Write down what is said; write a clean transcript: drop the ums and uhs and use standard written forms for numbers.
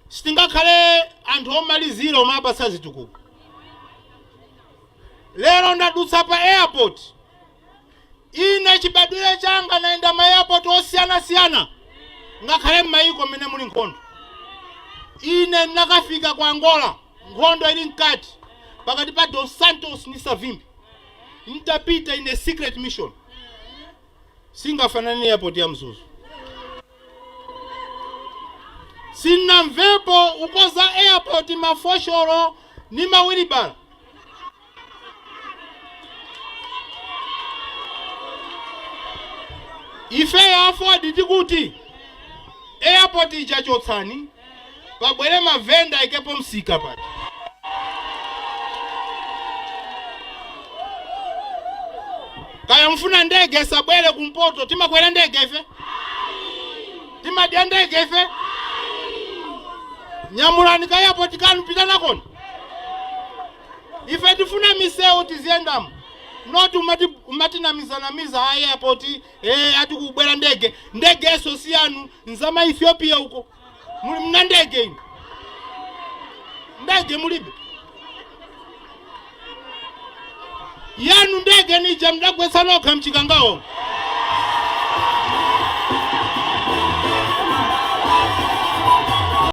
Sitingakhale anthu omalizira omapatsa zitukuko. Lero ndadutsa pa airport. Ine chibadwire changa nayenda ma airport osiyanasiyana, ngakhale m'mayiko mmene muli nkhondo. Ine ndinakafika ku Angola nkhondo ili mkati, pakati pa Dos Santos ndi Savimbi. Ntapita ine secret mission, singafanane ni airport ya Mzuzu. Sinamvepo ukoza airport mafosholo ni mawilibala. Ifeyo AFORD tikuti airport ija chotsani, pabwere mavenda aikepo msika paja. Kaya mfuna ndege isabwere kumpoto, timakwera ndege ife? Timadya ndege ife? Nyamulani ka airport kanu, pita nakoni. Ife tifuna misewu tiziyendamo, not umatinamizanamiza a airport ati kubwera ndege. Ndegeso si yanu, nzama Ethiopia uko. Muli mna ndege inu? Ndege mulibe yanu. Ndege nija mdagwetsa nokha mchikangawo.